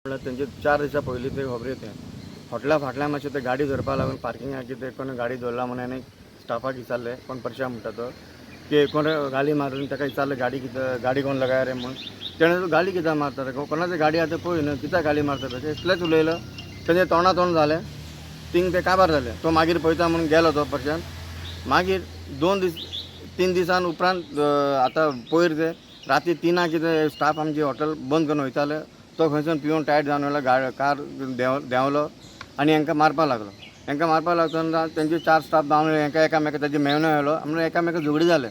म्हणल्यार तेंचे 4 दिसां पयलीं ते खबर तें हॉटेला फाटल्यान मातशें ते गाडी धरपा लागून पार्किंगाक कितें कोण गाडी दवरला म्हणून हांवें स्टाफाक विचारलें, कोण परशा म्हणटा तो, की कोण गाली मारून ताका विचारलें, गाडी कितें, गाडी कोण लगाय रे म्हणून. तेणें गाली कित्याक मारता रे, कोणाची गाडी आतां पळय न्हू, कित्याक गाली मारता पळय, इतलेंच उलयलो. तेंचे तोंडा तोंड जालें, थिंग ते काबार जालें. तो मागीर पळयता म्हणून गेलो तो परशान. मागीर 2 दीस 3 दिसान उपरांत आतां पयर ते राती 3 कितें स्टाफ आमची हॉटेल बंद करून वयताले, तो खंयसून पिवन टायट जावन येयलो, कार देंवलो आनी हांकां मारपाक लागलो. हांकां मारपाक लागतना तेंचे चार स्टाफ धांवन हांकां एकामेका तेजे मेवणो येयलो म्हणून एकामेका झगडी जाले,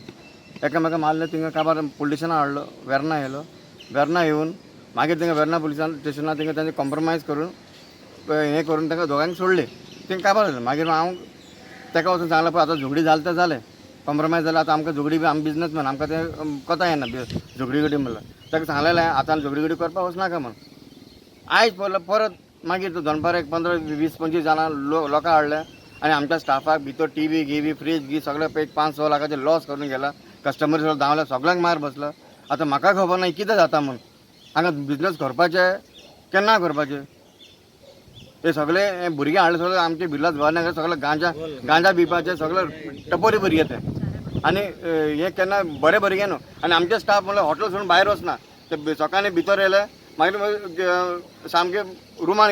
एकामेका मारले. थिंगा काबार पुलीस स्टेशनार हाडलो. वेर्ना येयलो. वेर्ना येवन मागीर थिंगा वेर्ना पुलिसान स्टेशनार थिंगा तेंचे कॉम्प्रोमायज करून हें करून तांकां दोगांक सोडले. थिंगा काबार जालें. मागीर हांव ताका वचून सांगलें, पळय आतां झगडी जालें तें जालें, कॉम्प्रोमायज जालें. आतां आमकां झगडी बी, आमी बिजनसमॅन, आमकां तें कोता येना झगडी गडी म्हणल्यार. ताका सांगलेलें, आतां झगडी गडी करपाक वचनाका म्हण. आयज पळयलो परत मागीर तो दनपार एक 15 20 25 जाणां लोकां हाडले आनी आमच्या स्टाफाक भितर टीवी गिवी फ्रीज गी सगळें एक 5-6 लाखाचे लॉस करून गेला. कस्टमर सगळो धांवले, सगळ्यांक मार बसलो. आतां म्हाका खबर ना कितें जाता म्हूण. हांगा बिजनस करपाचें केन्ना करपाचें? ते सगळे हे भुरगे हाडले, सगळे आमचे बिर्ला गोवा सगळे गांजा गांजा पिवपाचे, सगळे टपोरी भुरगे ते. आनी हे केन्ना बरे भुरगे न्हू. आनी आमचे स्टाफ म्हणल्यार हॉटेल सोडून भायर वचना. ते सकाळीं भितर येयले, मागीर सामके रुमान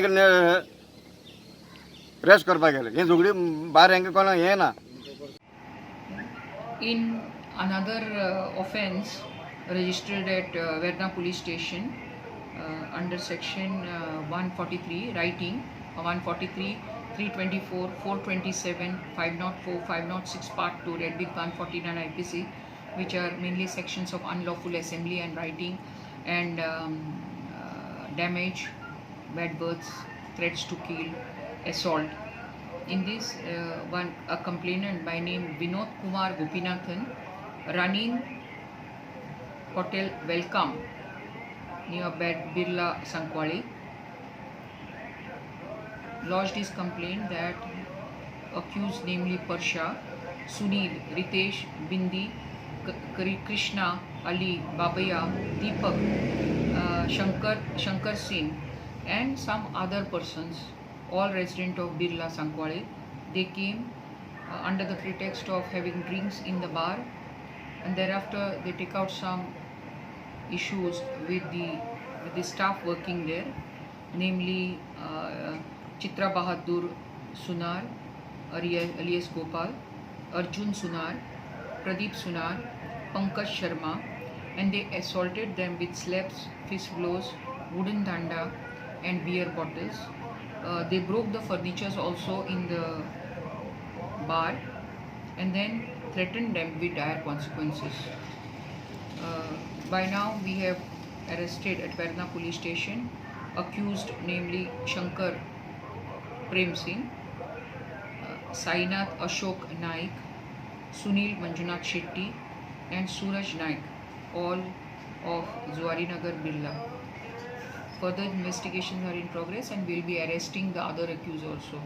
रेस्ट करपाक गेले. हे झगडी भायर हेंकां कोणा हें ना. In another offence registered at Verna Police Station under section 143 rioting, 143, 324, 427, 504, 506 part 2 read with 149 IPC, which are mainly sections of unlawful assembly and rioting and damage, bad words, threats to kill, assault. In this, one a complainant by name Vinod Kumar Gopinathan, running Hotel Welcome near Bed Birla Sankwali, lodged his complaint that accused, namely Parsha, Sunil, Ritesh, Bindi, Krishna, Ali, Babaya, Deepak, Shankar, Shankar Singh, and some other persons, all resident of Birla Sankwale, they came under the pretext of having drinks in the bar, and thereafter they take out some issues with the staff working there, namely Chitra Bahadur Sunar, alias Gopal, Arjun Sunar, Pradeep Sunar, Pankaj Sharma, and they assaulted them with slaps, fist blows, wooden danda, and beer bottles. They broke the furnitures also in the bar and then threatened them with dire consequences. By now, we have arrested at Verna police station accused, namely Shankar Prem Singh, Sainath Ashok Naik, Sunil Manjunath Shetty, and Suraj Naik, all of Zuarinagar Birla. Further investigations are in progress and we'll be arresting the other accused also.